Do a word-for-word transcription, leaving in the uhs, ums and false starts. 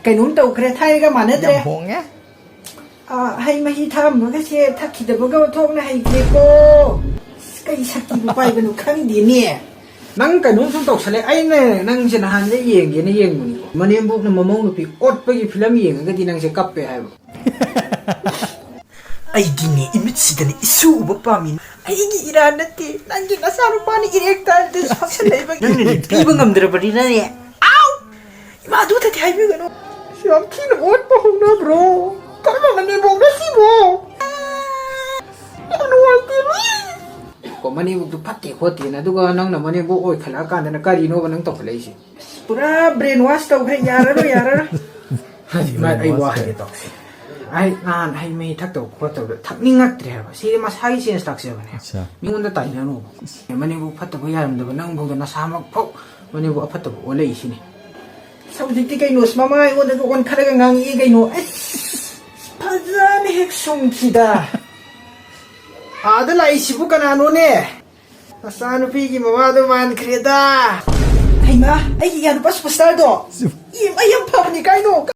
ꯀꯩꯅꯣꯝ ꯇꯧꯈ꯭ꯔꯦ, ꯊꯥꯏꯅꯒ ꯃꯥꯟꯅꯗ꯭ꯔꯦ꯫ ꯌꯥꯝ ꯍꯣꯡꯉꯦ꯫ ꯑꯥ, ꯍꯩ ꯃꯍꯤ ꯊꯛꯑꯝꯕꯒꯁꯦ ꯊꯛꯈꯤꯗꯕꯒ ꯊꯣꯛꯅ ꯍꯩꯈ꯭ꯔꯦꯀꯣ꯫ ꯑꯁ, ꯀꯩ ꯁꯛꯇꯤꯕꯨ ꯄꯥꯏꯕꯅꯣ ꯈꯪꯗꯦꯅꯦ꯫ ꯅꯪ ꯀꯩꯅꯣꯝ ꯁꯨꯝ ꯇꯧꯁꯜꯂꯦ꯫ ꯑꯩꯅ ꯅꯪꯁꯦ ꯅꯍꯥꯟꯗꯩ ꯌꯦꯡꯒꯦꯅ ꯌꯦꯡꯕꯅꯤꯀꯣ, ꯃꯅꯦꯝꯕꯣꯛꯅ ꯃꯃꯧ ꯅꯨꯄꯤ ꯑꯣꯠꯄꯒꯤ ꯐꯤꯂꯝ ꯌꯦꯡꯉꯒꯗꯤ ꯅꯪꯁꯦ ꯀꯞꯄꯦ ꯍꯥꯏꯕ꯫ ꯑꯩꯗꯤꯅꯦ, ꯏꯃꯤꯠꯁꯤꯗꯅꯦ ꯏꯁꯨ ꯎꯕ ꯄꯥꯝꯃꯤ꯫ ꯑꯩꯒꯤ ꯏꯔꯥꯟ ꯅꯠꯇꯦ, ꯅꯪꯒꯤ ꯅꯆꯥꯅꯨꯄꯥꯅ erectile dysfunction ꯂꯩꯕꯒꯤ꯫ ꯅꯪꯅꯅꯦ ꯄꯤꯕ ꯉꯝꯗ꯭ꯔꯕꯅꯤꯅꯅꯦ꯫ ꯑꯥꯎ! ꯏꯃꯥ, ꯑꯗꯨꯗꯗꯤ ꯍꯥꯏꯕꯤꯒꯅꯨ꯫ ꯌꯥꯝ ꯊꯤꯅ ꯑꯣꯠꯄ ꯍꯧꯅꯕ꯭ꯔꯣ? ꯀꯔꯝꯕ ꯃꯅꯦꯝꯕꯣꯛꯅꯣ ꯁꯤꯕꯣ? ꯌꯥꯝ ꯅꯨꯡꯉꯥꯏꯇꯦ, ꯃꯤ꯫ ꯀꯣ, ꯃꯅꯦꯝꯕꯣꯛꯇꯨ ꯐꯠꯇꯦ ꯈꯣꯠꯇꯦꯅ, ꯑꯗꯨꯒ ꯅꯪꯅ ꯃꯅꯦꯝꯕꯣꯛ ꯑꯣꯏꯈꯠꯂꯛꯑꯀꯥꯟꯗꯅ ꯀꯔꯤꯅꯣꯕ ꯅꯪ ꯇꯧꯈꯠꯂꯛꯏꯁꯦ? ꯄꯨꯔꯥ brainwash ꯇꯧꯈ꯭ꯔꯦ, ꯌꯥꯔꯔꯣꯏ, ꯌꯥꯔꯔꯣꯏ꯫ ꯍꯧꯖꯤꯛ ꯃꯥ ꯑꯩ ꯋꯥ ꯍꯥꯏꯒꯦ ꯇꯧꯁꯦ꯫ ꯑꯩ ꯅꯍꯥꯟ ꯍꯩ ꯃꯍꯤ ꯊꯛꯇꯕ ꯈꯣꯠꯇꯕꯗ ꯊꯛꯅꯤꯡꯉꯛꯇ꯭ꯔꯦ ꯍꯥꯏꯕ꯫ ꯁꯤꯗꯤ ꯃꯁꯥꯒꯤ change ꯂꯥꯛꯆꯕꯅꯦ꯫ ꯑꯠꯆꯥ꯫ ꯃꯤꯉꯣꯟꯗ ꯇꯥꯏꯅꯅꯨꯕ꯫ ꯃꯅꯦꯝꯕꯣꯛ ꯐꯠꯇꯕ ꯌꯥꯔꯝꯗꯕ ꯅꯪꯐꯧꯗ ꯅꯁꯥꯃꯛ ꯐꯥꯎ ꯃꯅꯦꯝꯕꯣꯛ ꯑꯐꯠꯇꯕ ꯑꯣꯜꯂꯛꯏꯁꯤꯅꯤ꯫ ꯑꯁ, ꯍꯧꯖꯤꯛꯇꯤ ꯀꯩꯅꯣ, ꯑꯁ, ꯃꯃꯥ ꯑꯩꯉꯣꯟꯗꯒ ꯑꯣꯟꯈꯠꯂꯒ ꯉꯥꯡꯉꯛꯑꯦ ꯀꯩꯅꯣ꯫ ꯑꯁ, ꯐꯖꯅ ꯍꯦꯛ ꯁꯨꯝꯈꯤꯗ꯫ ꯑꯥꯗ ꯂꯥꯛꯏꯁꯤꯕꯨ ꯀꯅꯥꯅꯣꯅꯦ? ꯃꯆꯥꯅꯨꯄꯤꯒꯤ ꯃꯃꯥꯗꯣ ꯃꯥꯟꯈ꯭ꯔꯦꯗ꯫ ꯍꯩꯃꯥ, ꯑꯩꯒꯤ ꯏꯌꯥ ꯅꯨꯄꯥ superstarꯗꯣ? ꯏꯃꯥ, ꯌꯥꯝ ꯐꯕꯅꯤ ꯀꯥꯏꯅꯣ꯫